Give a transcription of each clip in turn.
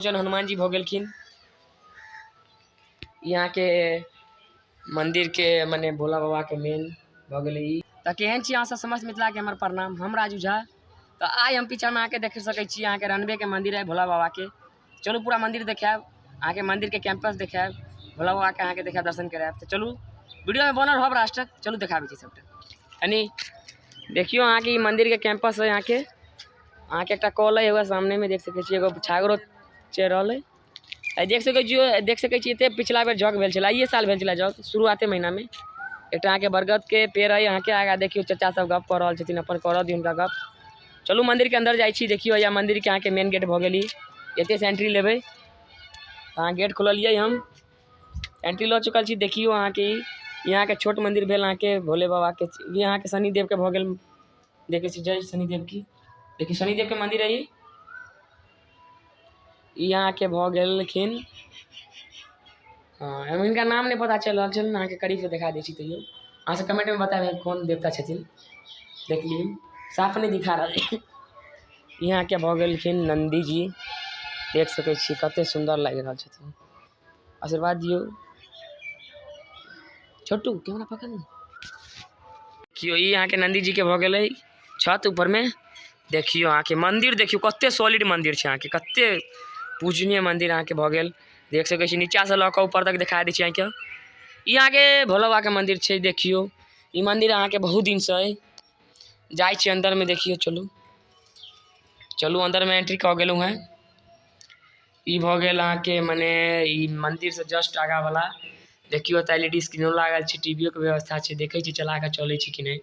जन हनुमान जी भऽ गेलखिन। यहाँ के मंदिर के मने भोला बाबा के मेन भऽ गेलै ई। तऽ केहन छी अहाँ सब समस्त मिथिला के हमर प्रणाम। हम राजू झा। तऽ आइ हम पीछा में अहाँके देख सकै छी अहाँके रनबे के मंदिर है भोला बाबा के। चलू पूरा मंदिर देखायब, अहाँके मंदिर के कैंपस देखायब, भोला बाबा के अहाँके देखायब, दर्शन करायब। तऽ चलू वीडियो में बनल रहब लास्ट तक, चलू देखाबै छी सबटा। कनी देखियौ अहाँके ई मंदिर के कैंपस है। अहाँके अहाँके एकटा कल है एगो सामने में देख सकै छी, एगो छागरो चढ़ि रहल है। आ देख सकै छियै, देख सकै छी एते पिछला बेर जग भेल छलै, आइए साल भेल छलै जग शुरुआते महीना में। एकटा अहाँके बरगद के पेड़ है अहाँके आगा। देखियौ चचा सब गप कऽ रहल छथिन, अपन करऽ दियौ हुनका गप। चलू मंदिर के अंदर जाइ छी। देखियौ या मंदिर के अहाँके मेन गेट भऽ गेल ई। एते से एंट्री लेबै। अहाँ गेट खोललियै, हम एंट्री लऽ चुकल छी। देखियौ अहाँके ई अहाँके छोट मंदिर भेल अहाँके भोले बाबा के, ई अहाँके शनिदेव के भऽ गेल। देखै छी जय शनिदेव की। देखियौ शनिदेव के मंदिर है ई। ई अहाँके भऽ गेलखिन, हँ हिनका नाम नहि पता चलि रहल छनि, अहाँके करीबसँ देखा दै छी। तैयो अहाँ सब कमेंटमे बतायब कोन देवता छथिन। देख लियौ साफ नहि दिखा रहल। ई अहाँके भऽ गेलखिन नन्दी जी। देख सकै छी कते सुन्दर लागि रहल छथिन। आशीर्वाद दियौ। छोटू कैमरा पकड़ ने। देखियौ ई अहाँके नन्दी जी के भऽ गेलै छत ऊपर में। देखियौ अहाँके मंदिर, देखियौ कते सॉलिड मंदिर छै अहाँके, कते पूजनीय मंदिर अहाँके भऽ गेल। देख सकै छी नीचा से लऽ कऽ ऊपर तक देखा दै छी अहाँके। ई अहाँके भोला बाबा के मंदिर छै। देखियौ ई मंदिर अहाँके बहुत दिन से अइ। जाइ छी अंदर में, देखियौ चलू चलू अंदर में एंट्री कऽ गेलहुँ हेँ। ई भऽ गेल अहाँके मने ई मंदिर से जस्ट आगाँ वाला। देखियौ एतऽ एल ई डी स्क्रीनो लागल छै, टीवीओ के व्यवस्था छै। देखै छी चला कऽ चलै छै कि नहि।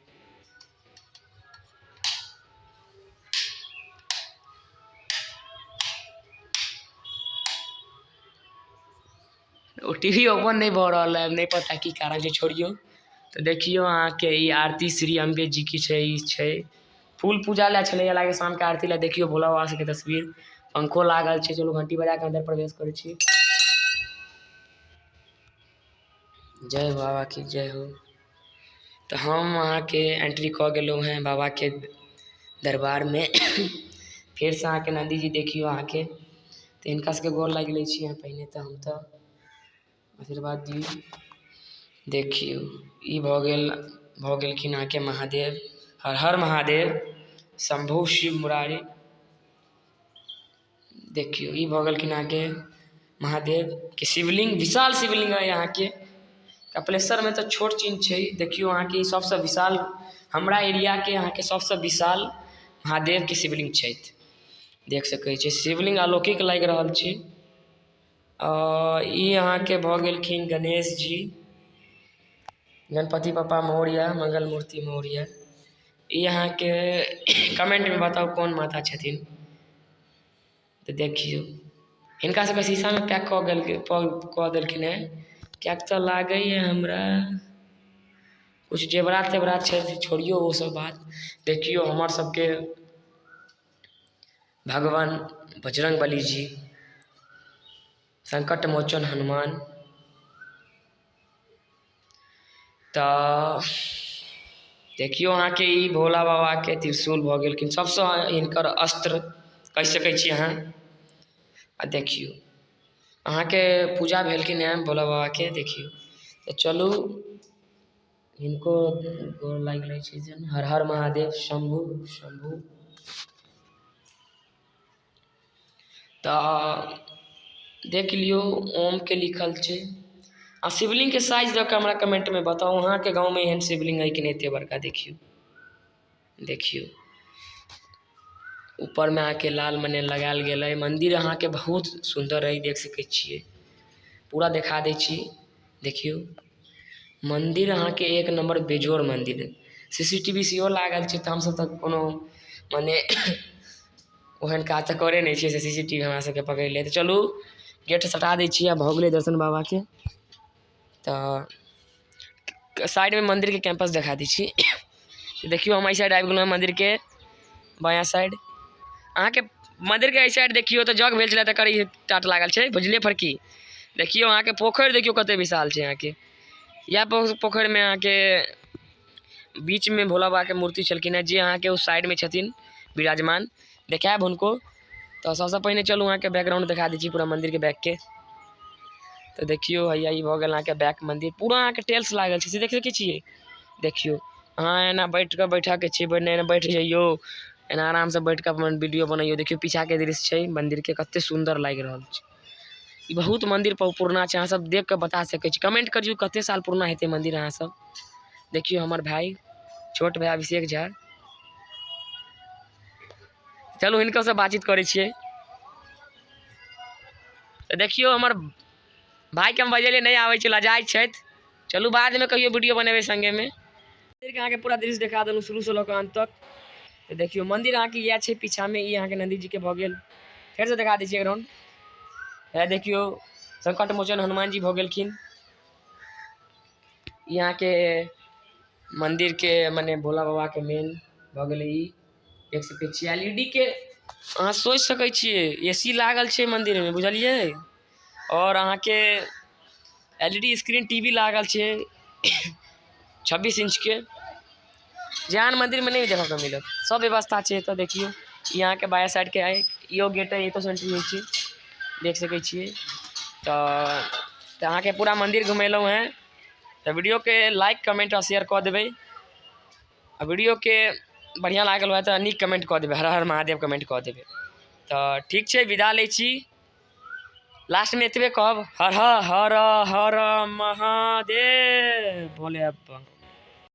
ओ टी वी ओपन नहि भऽ रहल है, नहि पता की कारण छै, छोड़ियौ। तऽ देखियौ अहाँके ई आरती श्री अम्बे जी की छै। ई छै फूल पूजा लए छलैया लागै शामके आरती लए। देखियौ भोला बाबा सबके तस्वीर, पंखो लागल छै। चलू घंटी बजा के अंदर प्रवेश करै छी। जय बाबा की जय हो। तऽ हम अहाँके एंट्री कऽ गेलहुँ हेँ बाबाके दरबारमे। फेरसँ अहाँके नन्दी जी देखियौ अहाँके। तऽ हिनका सबके गोर लागि लै छी पहिने तऽ हम तऽ आशीर्वाद दियौ। देखियौ ई भऽ गेल, भऽ गेलखिन अहाँके महादेव। हर हर महादेव शम्भू शिव मुरारी। देखियौ ई भऽ गेलखिन अहाँके महादेव के शिवलिंग, विशाल शिवलिंग अइ अहाँके। कपिलेश्वरमे तऽ छोट चिन्ह छै। देखियौ अहाँके ई सबसँ विशाल हमरा एरियाके अहाँके सबसँ विशाल महादेवके शिवलिंग छथि। देख सकै छी शिवलिंग अलौकिक लागि रहल छै। ई अहाँके भऽ गेलखिन गणेश जी, गणपति बप्पा मोरिया, मंगल मूर्ति मोरिया। ई अहाँके कमेंटमे बताउ कोन माता छथिन। तऽ देखियौ हिनका सबके शीशामे पैक कऽ गेल कऽ देलखिन हेँ, किएक तऽ लागैए हमरा किछु जेवरात तेवरात छै। छोड़ियौ ओ सब बात। देखियौ हमर सबके भगवान बजरंगबली जी, संकट मोचन हनुमान। तऽ देखियौ अहाँके ई भोला बाबाके त्रिशूल भऽ गेलखिन, सबसँ हिनकर अस्त्र कहि सकै छी अहाँ। आ देखियौ अहाँके पूजा भेलखिन हेँ भोला बाबाके। देखियौ तऽ चलू हिनको गोर लागि लै छी। हर हर महादेव शम्भू शम्भू। तऽ देख लियौ ओमके लिखल छै। आ शिवलिंगके साइज दऽ कऽ हमरा कमेंटमे बताउ अहाँके गाँवमे एहन शिवलिंग अइ कि नहि एते बड़का। देखियौ देखियौ ऊपरमे अहाँके लाल मने लगायल गेल अइ। मंदिर अहाँके बहुत सुन्दर अइ, देख सकै छियै। पूरा देखा दै छी। देखियौ मंदिर अहाँके एक नंबर बेजोड़ मंदिर अइ। सी सी टी वी सेहो लागल छै। तऽ हमसब तऽ कोनो मने ओहन काज तऽ करै नहि छियै से सी सी टी वी हमरा सबके पकड़ि लेत। चलू गेट सटा दै छी आ भऽ गेलै दर्शन बाबाके। तऽ साइडमे मन्दिरके कैंपस देखा दै छी। देखियौ हम एहि साइड आबि गेलहुँ मन्दिरके बायाँ साइड। अहाँके मन्दिरके एहि साइड देखियौ तऽ जग भेल छलै तकर ई टाट लागल छै, बुझलियै फरकी। देखियौ अहाँके पोखरि देखियौ कते विशाल छै अहाँके। इएह पोखरिमे अहाँके बीचमे भोला बाबाके मूर्ति छलखिन हेँ, जे अहाँके ओ साइडमे छथिन विराजमान, देखायब हुनको। तऽ सबसँ पहिने चलू अहाँके बैकग्राउंड देखा दै छी पूरा मंदिरके बैकके। तऽ देखियौ हैया ई भऽ गेल अहाँके बैक मंदिर, पूरा अहाँके टेल्स लागल छै, से देख सकै छियै। देखियौ अहाँ एना बैठ कऽ बैठऽके छै, एना बैठ जइयौ, एना आरामसँ बैठ कऽ अपन वीडियो बनैयौ। देखियौ पीछाके दृश्य छै मंदिरके, कते सुन्दर लागि रहल छै। ई बहुत मंदिर पुरना छै, अहाँ सब देख कऽ बता सकै छी, कमेंट करियौ कते साल पुरना हेतै मंदिर। अहाँ सब देखियौ हमर भाय, छोट भाय अभिषेक झा, चलू हिनको से बातचीत करै छियै। तऽ देखियौ हमर भाइके हम बजेलियै, नहि आबै छै, लजाइ छथि। चलू बादमे कहियो वीडियो बनेबै संगेमे। मंदिरके अहाँके पूरा दृश्य देखा देलहुँ शुरूसँ लऽ कऽ अन्त तक। तऽ देखियौ मंदिर अहाँके इएह छै पीछामे, ई अहाँके नन्दी जीके भऽ गेल। फेरसँ देखा दै छियै ग्राउंड। हे देखियौ संकट मोचन हनुमान जी भऽ गेलखिन। ई अहाँके मंदिरके मने भोला बाबाके मेन भऽ गेलै। ई देख सकै छियै एल ई डी के, अहाँ सोचि सकै छियै ए सी लागल छै मंदिरमे, बुझलियै? आओर अहाँके L E D screen T V लागल छै 26 इंचके, जे आन मंदिरमे नहि देखऽके मिलत। सब व्यवस्था छै एतऽ। देखियौ ई अहाँके बायाँ साइडके अइ, इहो गेट अइ, एतऽसँ एंट्री होइ छै, देख सकै छियै। तऽ अहाँके पूरा मंदिर घुमेलहुँ हेँ। तऽ वीडियोके लाइक, कमेंट आओर शेयर कऽ देबै, आ वीडियोके बढ़िआँ लागल हुए तऽ नीक कमेंट कऽ देबै, हर हर महादेव कमेंट कऽ देबै। तऽ ठीक छै, विदा लै छी। लास्टमे एतबे कहब, हर हर हर हर महादेव भोले बाबा।